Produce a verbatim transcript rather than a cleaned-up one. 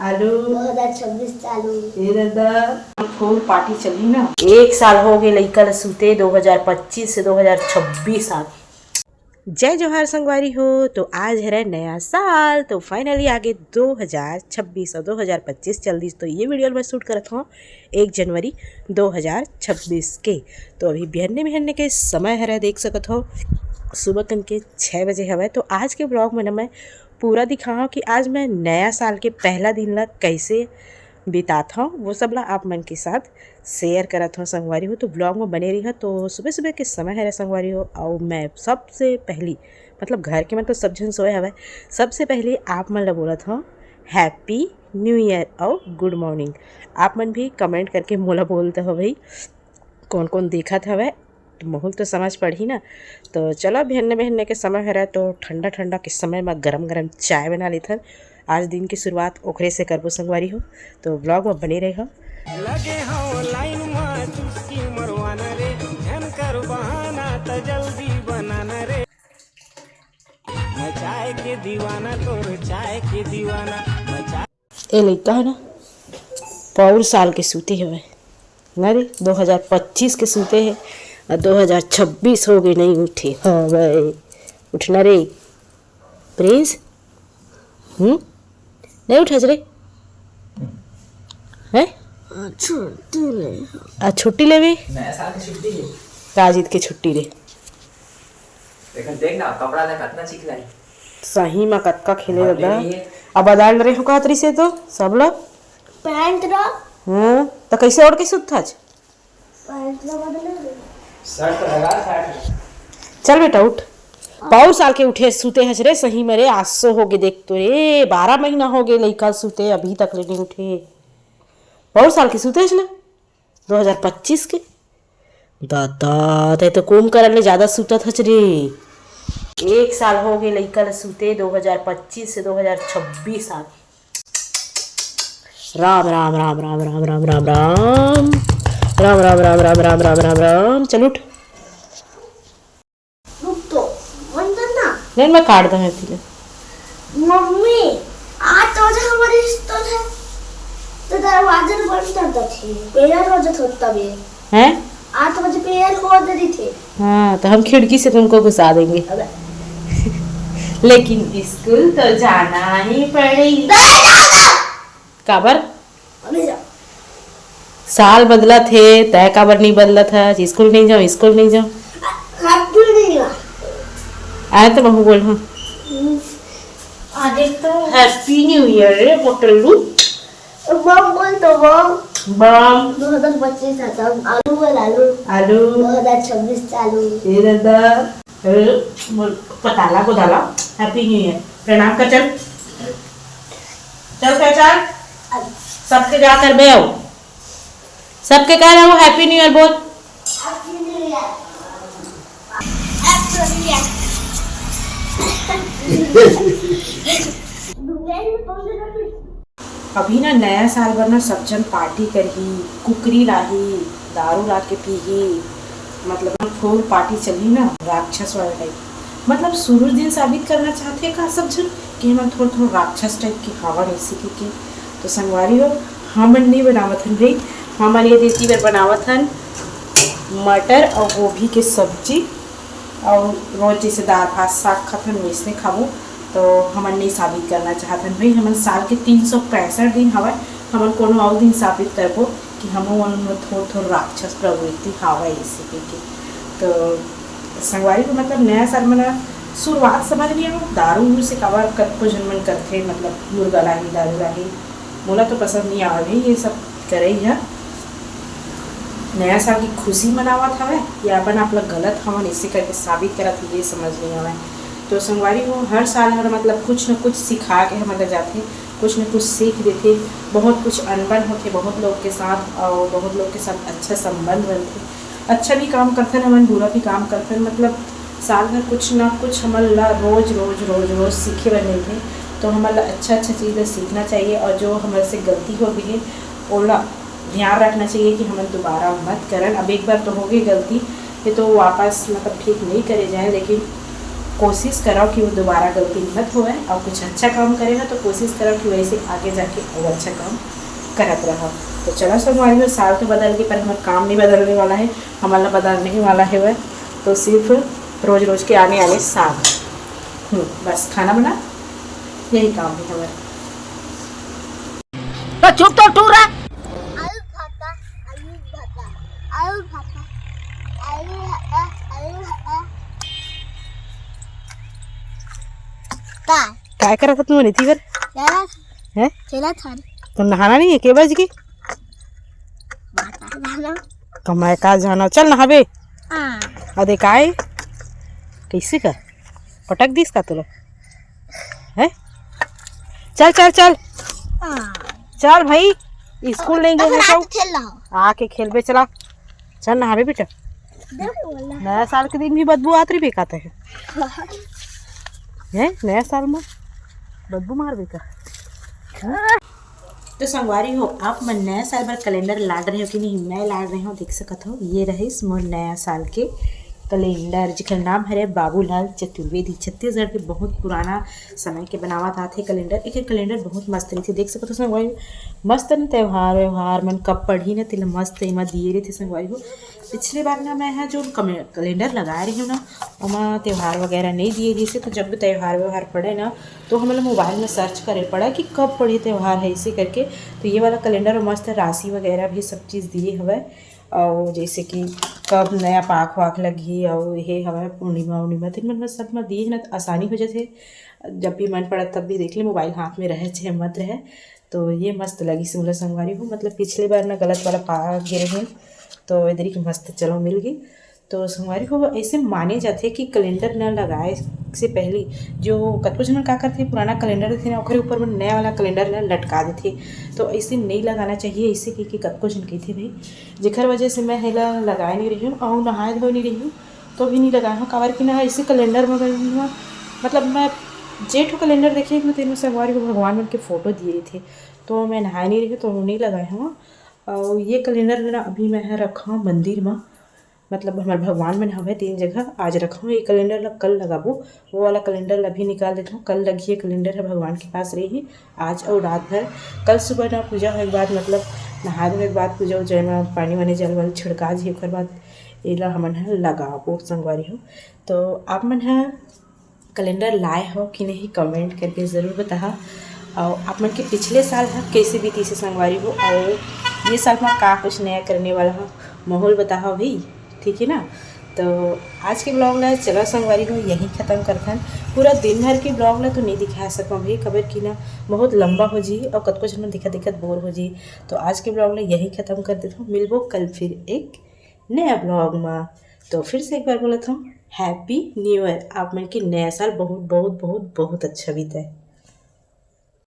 चालू। दो हज़ार छब्बीस चालू। ए दादा, फुल पार्टी चली ना। एक साल हो गए लइका ल सूते, दो हज़ार पच्चीस से दो हज़ार छब्बीस आ गए। जय जोहार संगवारी हो। तो आज हरे नया साल, तो फाइनली आगे दो हज़ार छब्बीस और दो हज़ार पच्चीस चल दिस। तो ये वीडियो मैं शूट करत हूँ एक जनवरी दो हज़ार छब्बीस के। तो अभी बिहन्ने बिहन्ने के समय हरे, देख सकत हो सुबह कन के छः बजे हवे। तो आज के ब्लॉग में ना मैं पूरा दिखाओ कि आज मैं नया साल के पहला दिन ला कैसे बितात हूँ, वो सब ला आप मन के साथ शेयर करत हूँ संगवारी हो। तो ब्लॉग में बने रही। तो सुबह सुबह के समय हरे संगवारी हो, और मैं सबसे पहली, मतलब घर के मन तो सब झन सोए हवे, सबसे पहली आप मन ला बोलत हूँ हैप्पी न्यू ईयर और गुड मॉर्निंग। आप मन भी कमेंट करके मोला बोलते हो भाई, कौन कौन देखत हवे, तो महूल तो समझ पड़ही ना। तो चलो, बिहन्ने बिहन्ने के समय हरे, तो ठंडा ठंडा के समय में गरम गरम चाय बना लेथन। आज दिन की शुरुआत ओकरे से करबो संगवारी हो। तो ब्लॉग में बने रहे हो। लगे हव लाइन मा चुस्की मरवाना रे, झन कर बहाना त जल्दी बनाना रे। मैं चाय के दीवाना, तोर चाय के दीवाना, मैं चाय ए लइका है ना, पौर साल के सूते हवे ना रे, दो हज़ार पच्चीस के सूते है और दो हज़ार छब्बीस हो गए, नहीं उठे। हाँ भाई, उठना रे प्रिंस। हम्म, नहीं उठस रे? हैं? छुट्टी ले। आ, छुट्टी लेबे? नया साल की छुट्टी है। काजिद के छुट्टी रे। लेकिन देख ना, कपड़ा ला कतना चिकना है। सही में कतका खेले बदले दादा। नहीं है। अब बदल रहे हो कहत रही से तो सब लोग। पैंट ला। हाँ, तो कैसे ओढ़ के सुतथच? पैंट ला बदले रे। शर्ट तो लगा, शर्ट। चल बेटा उठ। पौर साल के उठे सूते हच रे, सही में रे, आसो हो गए देख तो रे, बारह महीना हो गए लइका सूते, अभी तक ले नहीं उठे। पौर साल के सूते हच ना, दो हज़ार पच्चीस के। दादा, तै तो कुंभकर्ण ले ज्यादा सुतत हच रे। एक साल हो गए लइका ल सुते, दो हज़ार पच्चीस से दो हज़ार छब्बीस आ गए। राम, राम, राम, राम, राम, राम, राम, राम। राम, राम, राम, राम, राम, राम, राम, राम। चल उठ। रुक तो, बंद कर ना। नहीं, मैं काट दूँ हैप्पी ले। मम्मी, आठ बजे हमारी स्कूल है, तो दरवाजा बंद कर देती है। प्रेयर हो जाता होता भी। हैं? आठ बजे प्रेयर हो देती थे। हाँ, तो हम खिड़की से तुमको घुसा देंगे। अबे। लेकिन स्कूल तो जाना ही पड़ेगा। नहीं जाऊंगा। काबर? अभी जाओ। साल बदलत हे, तय काबर नहीं बदलत हे? स्कूल नहीं जाओ, स्कूल नहीं जाओ। अ-, हैप्पी न्यू ईयर। आए तो महू बोल, हाँ। हम्म। आज एक तो हैप्पी न्यू ईयर रे मोटल्लू। बम बोल तो बम। बम। दो हज़ार पच्चीस खत्म। आलू बोल आलू। आलू। दो हज़ार छब्बीस चालू। ए दादा। ए, बोल, पताला गोदाला, हैप्पी न्यू ईयर। प्रणाम कर चल। चल कर चल। सबके गा कर बे आओ। सबके गा रहा हूँ, हैप्पी न्यू ईयर बोल। Happy new year. Happy new year. अभी ना नया साल बर ना सब झन पार्टी करही, कुकरी लाही, दारू ला के पीही, मतलब फुल पार्टी चलही ना, राक्षस वाला टाइप। मतलब शुरू दिन साबित करना चाहथे का सब झन कि हमन थोड़ा थोड़ा राक्षस टाइप के हावन ऐसे के, के। तो संगवारी हो, हमन नहीं बनावत हन भाई, हमन ये देती बर बनावत हन मटर और गोभी के सब्जी। और रोज जैसे दाल भात साग खाथन वैसने खाबो। तो हमन नहीं साबित करना चाहत हन भाई, हमन साल के तीन सौ पैंसठ दिन हवय, हमन कोनो अउ दिन साबित करबो कि हमन मन में थोर थोर राक्षस प्रवृत्ति हावय ऐसे कहिके। तो संगवारी हो, मतलब नया साल में ना शुरुआत समझ नहीं आवे, दारू उरू से काबर कतको झन मन करथे, मतलब मुर्गा लाही, दारू लाही, मोला तो पसंद नहीं आवे भाई ये सब करई ह। नया साल की खुशी मनावत हवय या अपन आप ला गलत हवन, इसे करके साबित करत हे, ये समझ नहीं आवय। तो संगवारी हो, हर साल हर मतलब कुछ न कुछ सिखा के हमन ला जाथे, कुछ न कुछ सीख देथे। बहुत कुछ अनबन होथे बहुत लोग के साथ, और बहुत लोग के साथ अच्छा संबंध बनथे। अच्छा भी काम करथन हमन, बुरा भी काम करथन, मतलब साल भर कुछ ना कुछ हमन ला रोज रोज रोज रोज सीखे बर मिलथे। तो हमन ला अच्छा अच्छा चीज़ ला सीखना चाहिए, और जो हमर से गलती हो गई है, ओला ध्यान रखना चाहिए कि हमन दोबारा मत करन। अब एक बार तो हो गई गलती, ये तो वापस मतलब ठीक नहीं करे जाए, लेकिन कोशिश करव कि वो दोबारा गलती मत होवय, और कुछ अच्छा काम करे हो तो कोशिश करव कि वैसे आगे जाके वो अच्छा काम करत रहो। तो चलो संगवारी हो, साल तो बदल गए पर हमारा काम नहीं बदलने वाला है, हमारा बदलने ही वाला है वह। तो सिर्फ रोज रोज के आने आने साल, हम्म, बस खाना बना, यही काम है हमारा। तो चुप तो टूरा। आलू भाता, आलू भाता, आलू भाता, आलू भाता, आलू भाता। का? काय करत तू नीति बर? चला। हैं? चला थान। तो नहाना नहीं है, के बज गई? माता जानो। कमाए का जाना, चल नहाबे। हाँ। अरे काय? कैसे का? पटक दिस का तोला? हैं? चल, चल, चल। हाँ। चल भाई, स्कूल नहीं गए अपन हो आके तो? खेल रहा हो। आके खेलबे, चला। चल नहाबे बेटा। देख बोला। नया साल के दिन भी बदबू आत रही बेकाते है। हैं? नया साल में बदबू मार बेका। तो संगवारी हो, आप मन नया साल बर कैलेंडर लाड़ रहे हो कि नहीं? मैं लाड़ रहे हो, देख सकत हो, ये रहिस मोर नया साल के कैलेंडर, जेकर नाम हरे बाबूलाल चतुर्वेदी। छत्तीसगढ़ के बहुत पुराना समय के बनावत आथे कैलेंडर। एक कैलेंडर बहुत मस्त रहिथे, देख सकत हो संगवारी हो, मस्त न त्योहार व्योहार मन कब पड़ही न, तेला मस्त एमा दिए रहिथे संगवारी हो। पिछले बार ना मैं ह जो कमे-, कैलेंडर लगाए रही हूँ ना, ओमा त्योहार वगैरह नहीं दिए जैसे, तो जब भी त्योहार व्योहार पड़े ना, तो हमन ला मोबाइल में सर्च करे पड़े कि कब पड़े त्योहार है, इसे करके। तो ये वाला कैलेंडर में मस्त राशि वगैरह भी सब चीज़ दिए हवय, और जैसे कि कब नया पाख वाख लगही, और ये हवय पूर्णिमा उर्णिमा, तो इनमन में सब में दिए है ना, तो आसानी हो जाथे। जब भी मन पड़त तब भी देख ले, मोबाइल हाथ में रहे चाहे मत रहे। तो ये मस्त लगिस मोला संगवारी हो, मतलब पिछले बार ना गलत वाला पा गे रहेन, तो ए दरी के मस्त चलो मिल गई। तो संगवारी हो, ऐसे माने जाथे कि कैलेंडर न लगाए से पहले जो कतको झन मन का करथे, पुराना कैलेंडर रहिथे ना, ओखरे ऊपर में नया वाला कैलेंडर ल लटका देथे। तो ऐसे नहीं लगाना चाहिए, ऐसे कह के कतको झन कहिथे भाई, जेखर वजह से मैं हेला लगाए नहीं रही हूँ और नहाए धोए नहीं रही हूँ, तो भी नहीं लगाए हूँ। काबर कि ना ऐसे कैलेंडर में गई हूँ, मतलब मैं जे ठो कैलेंडर देखे हूँ, तेन में संगवारी हो भगवान मन के फोटो दिए रहिथे, तो मैं नहाए नहीं रही हूँ, तो नहीं लगाए हूँ। और ये कैलेंडर ला अभी मैं ह रखा हूँ मंदिर में, मतलब हमर भगवान मन हवे तीन जगह, आज रखा हूँ ये कैलेंडर ला, कल लगाबो। वो वाला कैलेंडर ला अभी निकाल देता हूँ, कल लगी ये कैलेंडर है भगवान के पास रही आज और रात भर। कल सुबह ना पूजा होए के बाद, मतलब नहा धोए के बाद पूजा उजा में पानी वानी जल वल छिड़का जी, ओकर बाद एला हमन ह लगाबो संगवारी हो। तो आप मन ह कैलेंडर लाए हो कि नहीं, कमेंट करके ज़रूर बताहा। और आप मन के पिछले साल ह कैसे बीती से संगवारी हो, और ये साल में का कुछ नया करने वाला हो, माहौल बताहा भाई, ठीक है ना। तो आज के ब्लॉग ला चलो संगवारी हो यहीं ख़त्म करथन। पूरा दिन भर के ब्लॉग ला तो नहीं दिखा सकूँ भाई, काबर कि ना बहुत लंबा हो जी और कतको झन मन दिखत दिखत बोर हो जी। तो आज के ब्लॉग ला यहीं ख़त्म कर देता हूँ। मिलबो कल फिर एक नया ब्लॉग में। तो फिर से एक बार बोलत हूँ, हैप्पी न्यू ईयर। आप मन के नया साल बहुत बहुत बहुत बहुत अच्छा बीते।